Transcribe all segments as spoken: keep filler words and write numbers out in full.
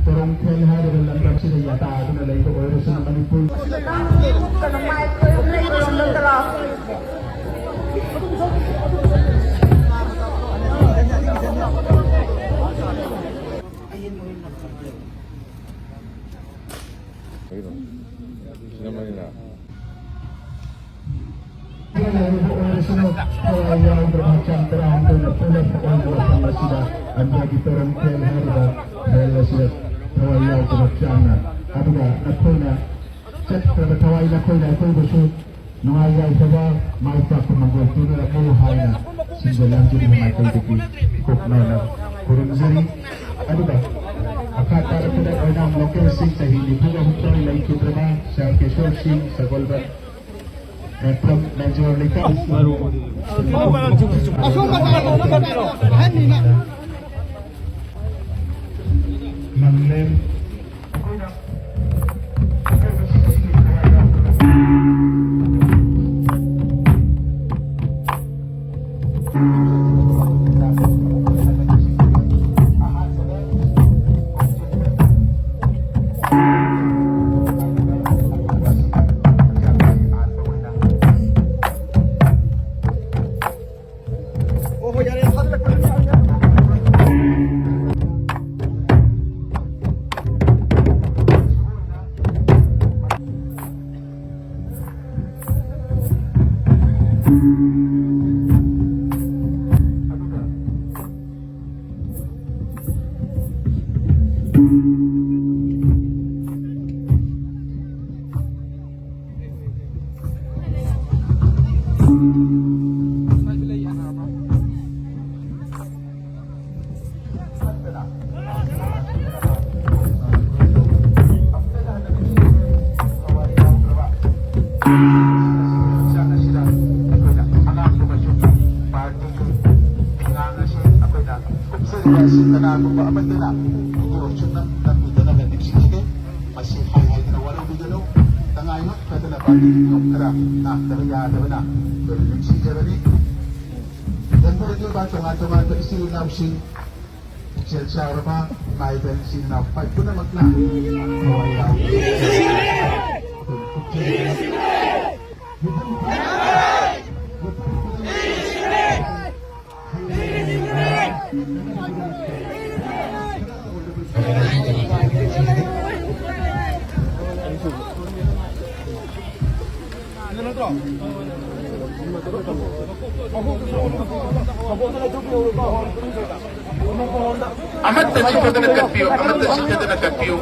ꯇꯣꯔꯣꯡꯈꯦꯜ ꯍꯥꯏꯔꯤꯕ ꯂꯝꯗꯝꯁꯤꯗ ꯌꯥꯇꯥꯗꯨꯅ ꯂꯩꯕ ꯑꯣꯏꯔꯁꯨ ꯃꯅꯤꯄꯨꯔ ꯊꯋꯥꯏ ꯌꯥꯎꯗ꯭ꯔꯕ ꯍꯛꯆꯥꯡ ꯇꯔꯥꯍꯨꯝꯗꯣꯏꯅ ꯄꯨꯂꯞ ꯑꯣꯏꯅ ꯃꯐꯝ ꯑꯁꯤꯗ ꯑꯟꯗ꯭ꯔꯣꯒꯤ ꯇꯣꯔꯣꯡꯈꯦꯜ ꯍꯥꯏꯔꯤꯕ ꯈꯦꯜ ꯑꯁꯤꯗ ꯊꯋꯥꯏ ꯌꯥꯎꯗꯕ ꯍꯛꯆꯥꯡꯅ, ꯑꯗꯨꯒ ꯅꯈꯣꯏꯅ ꯆꯠꯈ꯭ꯔꯕ ꯊꯋꯥꯏ ꯅꯈꯣꯏꯅ ꯑꯩꯈꯣꯏꯕꯨꯁꯨ ꯅꯨꯡꯉꯥꯏ ꯌꯥꯏꯐꯕ ꯃꯥꯏ ꯄꯥꯛꯄ ꯃꯪꯒꯣꯜ ꯄꯤꯕꯤꯔꯛꯎ ꯍꯥꯏꯅ ꯁꯤꯡꯖ ꯂꯥꯡꯖꯔꯤꯕ ꯃꯥꯏꯀꯩꯗꯒꯤ ꯀꯨꯞꯅꯅ ꯈꯨꯔꯨꯝꯖꯔꯤ꯫ ꯑꯗꯨꯒ ꯃꯈꯥ ꯇꯥꯔꯛꯄꯗ ꯑꯣꯏꯅꯥꯝ ꯂꯣꯀꯦꯜꯁꯤꯡ ꯆꯍꯤ ꯅꯤꯐꯨꯒ ꯍꯨꯝꯗꯣꯏ ꯂꯩꯈꯤꯗ꯭ꯔꯕ ꯁꯥꯔ ꯀꯦꯁꯣꯔ ꯁꯤꯡ ꯁꯒꯣꯜꯕꯟ, ꯑꯦꯐ ꯑꯦꯝ ꯃꯦꯖꯣꯔ ꯂꯩꯀꯥꯏ꯫ ꯑꯁꯣꯝ ꯃꯇꯥꯏ, ꯑꯁꯣꯝ ꯃꯇꯥꯏ, ꯑꯍꯟꯅꯤꯅ꯫ ꯃꯪꯂꯦꯝ꯫ ꯀꯅꯥꯒꯨꯝꯕ ꯑꯃꯠꯇꯅ ꯏꯀꯣ ꯆꯨꯝꯅ ꯇꯝꯕꯤꯗꯅꯕ ꯅꯤꯡꯁꯤꯡꯖꯒꯦ꯫ ꯃꯁꯤ ꯍꯥꯏ ꯍꯥꯏꯗꯅ ꯋꯥꯔꯧꯕꯤꯒꯅꯨ꯫ ꯇꯉꯥꯏ ꯐꯗꯅ ꯄꯥꯔꯇꯤ ꯅꯤꯌꯣꯝ ꯈꯔ ꯉꯥꯛꯇꯕ ꯌꯥꯗꯕꯅ ꯑꯩꯈꯣꯏꯅ ꯅꯤꯡꯁꯤꯡꯖꯕꯅꯤ꯫ ꯂꯝꯗꯝꯗ ꯂꯩꯕ ꯇꯣꯉꯥꯟ ꯇꯣꯉꯥꯟꯕ ꯏꯆꯤꯜ ꯏꯅꯥꯎꯁꯤꯡ, ꯁꯦꯜ ꯆꯥꯎꯔꯕ ꯏꯃꯥ ꯏꯕꯦꯜ ꯏꯆꯤꯟ ꯏꯅꯥꯎ ꯄꯨꯝꯅꯃꯛꯅ ꯊꯋꯥꯏ ꯌꯥꯎꯅ ꯑꯃꯠꯇ ꯁꯤꯊꯗꯅ ꯀꯠꯄꯤꯌꯨ, ꯑꯃꯠꯇ ꯁꯤꯊꯗꯅ ꯀꯠꯄꯤꯌꯨ꯫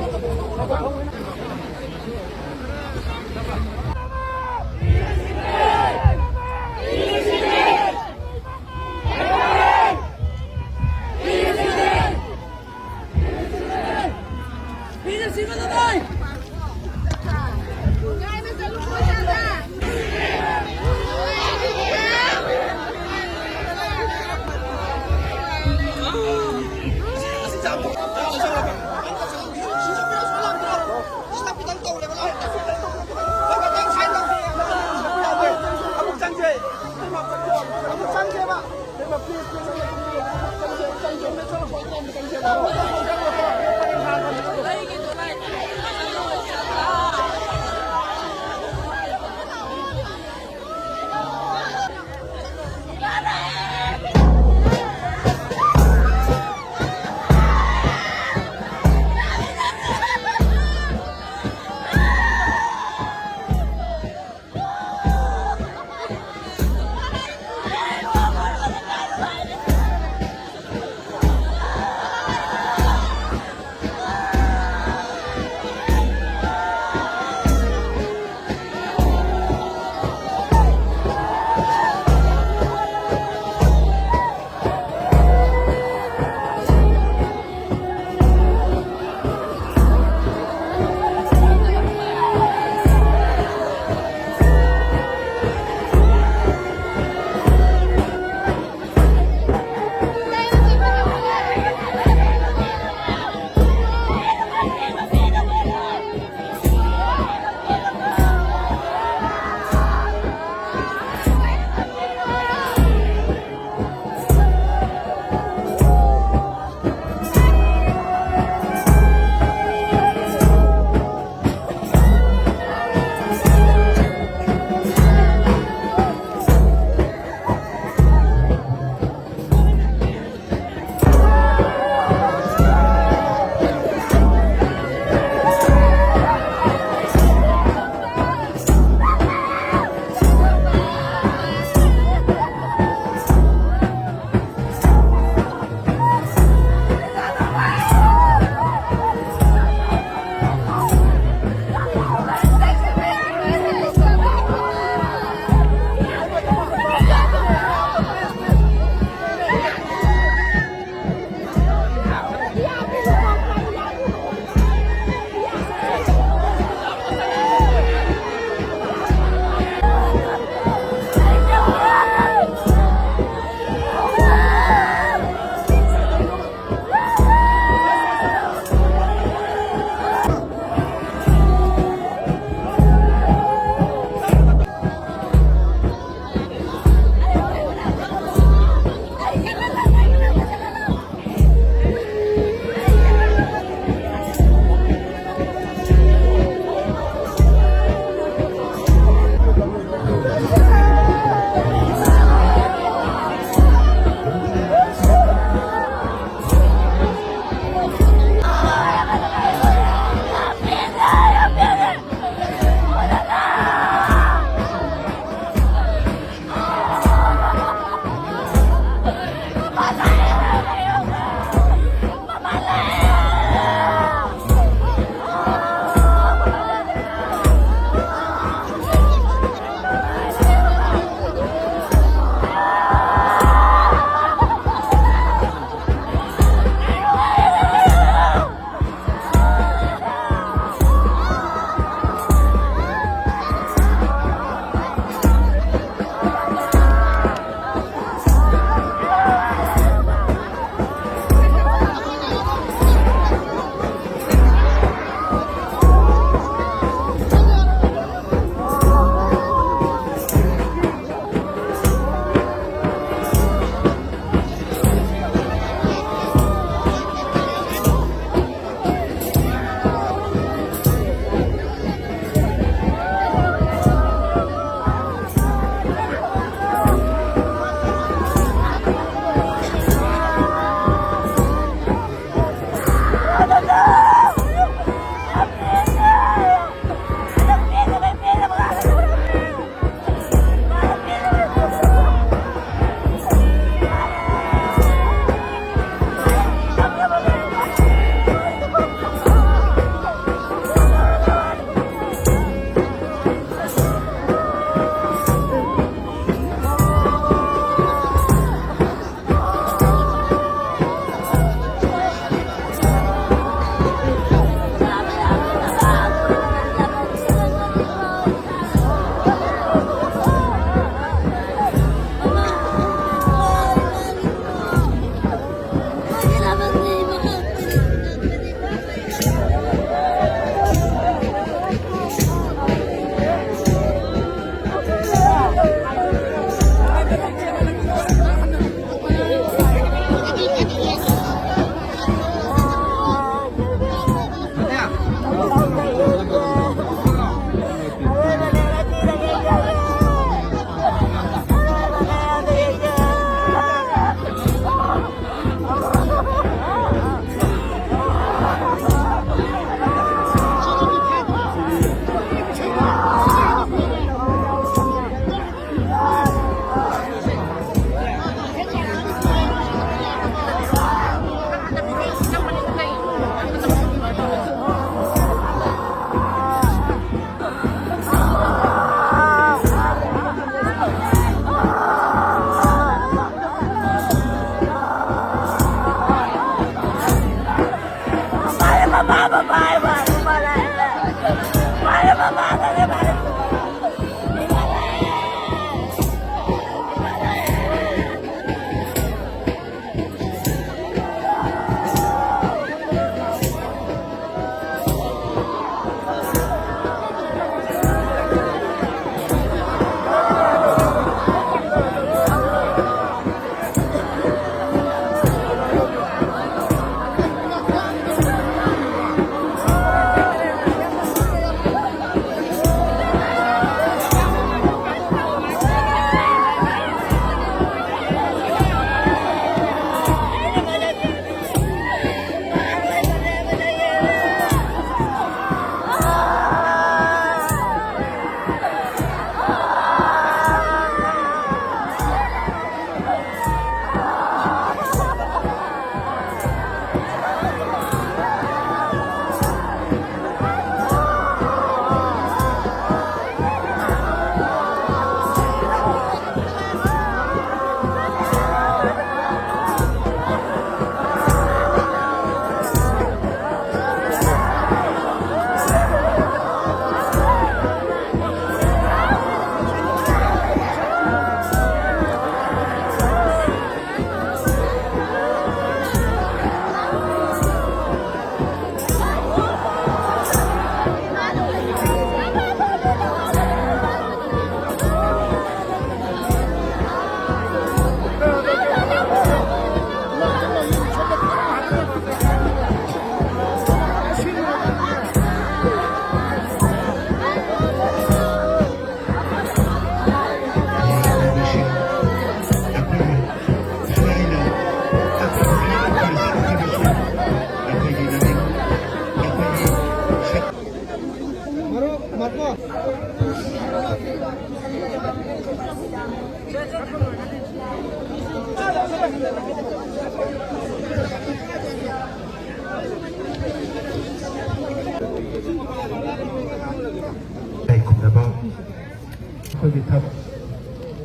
ꯏꯀꯥꯏ ꯈꯨꯝꯅꯕ ꯑꯩꯈꯣꯏꯒꯤ ꯊ-,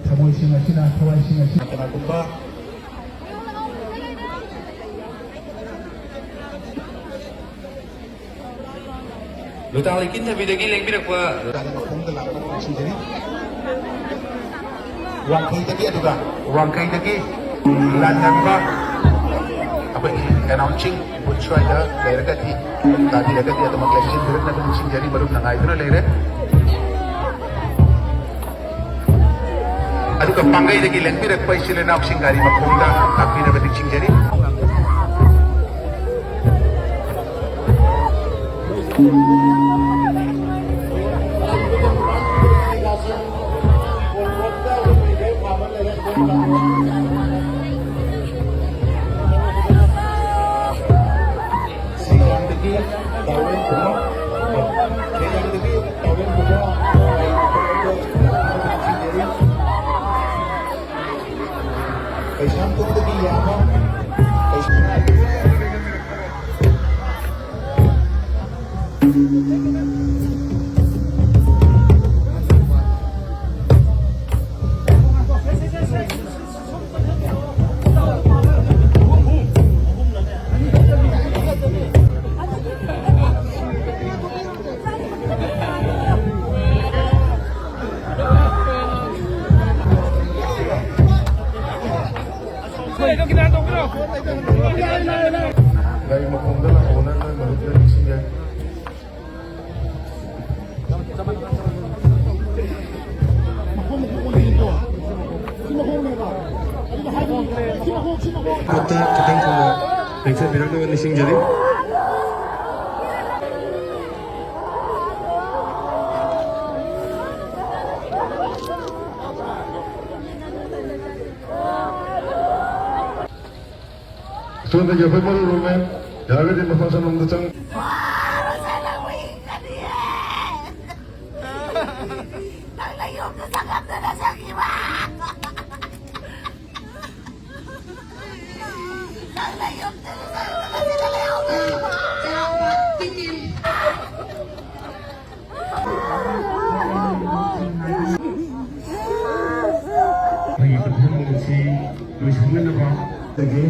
ꯊꯃꯣꯏꯁꯤꯡ ꯑꯁꯤꯅ, ꯊꯋꯥꯏꯁꯤꯡ ꯑꯁꯤꯅ ꯀꯅꯥꯒꯨꯝꯕ ꯂꯨꯇꯥꯡ ꯂꯩꯀꯤꯟꯊꯕꯤꯗꯒꯤ ꯂꯦꯡꯕꯤꯔꯛꯄ ꯂꯨꯇꯥꯡ ꯃꯈꯣꯡꯗ ꯂꯥꯛꯄ ꯅꯤꯡꯁꯤꯡꯖꯔꯤ꯫ ꯋꯥꯡꯈꯩꯗꯒꯤ, ꯑꯗꯨꯒ ꯋꯥꯡꯈꯩꯗꯒꯤ ꯂꯥꯟ ꯉꯝꯕ ꯑꯩꯈꯣꯏꯒꯤ ꯑꯦꯅꯥꯎꯟꯁꯤꯡ ꯕꯨꯠ ꯁ꯭ꯋꯥꯏꯗ ꯂꯩꯔꯒꯗꯤ, ꯇꯥꯕꯤꯔꯒꯗꯤ ꯑꯗꯨꯃꯛ ꯂꯦꯡꯁꯤꯟꯕꯤꯔꯛꯅꯕ ꯅꯤꯡꯁꯤꯡꯖꯔꯤ꯫ ꯃꯔꯨꯞꯅ ꯉꯥꯏꯗꯨꯅ ꯂꯩꯔꯦ꯫ ꯑꯗꯨꯒ ꯄꯥꯡꯒꯩꯗꯒꯤ ꯂꯦꯡꯕꯤꯔꯛꯄ ꯏꯆꯤꯜ ꯏꯅꯥꯎꯁꯤꯡ ꯒꯥꯔꯤ ꯃꯈꯣꯡꯗ ꯇꯥꯛꯄꯤꯅꯕ ꯅꯤꯡꯁꯤꯡꯖꯔꯤ꯫ ꯁꯤꯒꯥꯡꯗꯒꯤ ꯗꯥꯎꯔꯦꯟ ꯈꯨꯃꯥ, ꯁꯤꯒꯥꯡꯗꯒꯤ ꯗꯥꯎꯔꯦꯟ ꯈꯨꯃꯥ, ꯀꯩꯁꯥꯝꯊꯣꯡꯗꯒꯤ ꯌꯥꯝꯕ, ꯒꯥꯔꯤ ꯃꯈꯣꯡꯗ ꯂꯥꯛꯑꯣꯅ ꯅꯣꯏ ꯃꯔꯨꯞꯇ ꯅꯤꯡꯁꯤꯡꯖꯔꯤ꯫ ꯃꯈꯣꯡ ꯃꯈꯣꯡ ꯑꯣꯟꯕꯤꯌꯨꯀꯣ꯫ ꯁꯤ ꯃꯈꯣꯡꯅꯦꯕ꯫ ꯑꯗꯨꯅ ꯍꯥꯏꯕꯗꯤ ꯁꯤ ꯃꯈꯣꯡ, ꯁꯤ ꯃꯈꯣꯡ꯫ ꯃꯔꯛꯇ ꯈꯤꯇꯪ ꯊꯨꯅ ꯂꯦꯡꯁꯤꯟꯕꯤꯔꯛꯅꯕ ꯅꯤꯡꯁꯤꯡꯖꯔꯤ꯫ ꯁꯣꯝꯗꯒꯤ ꯑꯩꯈꯣꯏ ꯃꯔꯨꯞ ꯔꯣꯃꯦꯟ ꯌꯥꯔꯒꯗꯤ ꯃꯐꯝ ꯁꯣꯝꯂꯣꯝꯗ ꯆꯪ꯫ ꯅꯪꯅ ꯌꯨꯝꯗ ꯆꯪꯉꯝꯗꯅ ꯆꯪꯈꯤꯕ꯫ ꯅꯪꯅ ꯌꯨꯝꯗ ꯆꯪꯉꯝꯗꯅ ꯁꯤꯗ ꯂꯩꯍꯧꯕ꯫ ꯑꯩꯈꯣꯏꯒꯤ ꯄ꯭ꯔꯣꯒ꯭ꯔꯥꯝ ꯑꯁꯤ ꯂꯣꯏꯁꯤꯟꯅꯅꯕ ꯇꯧꯒꯦ꯫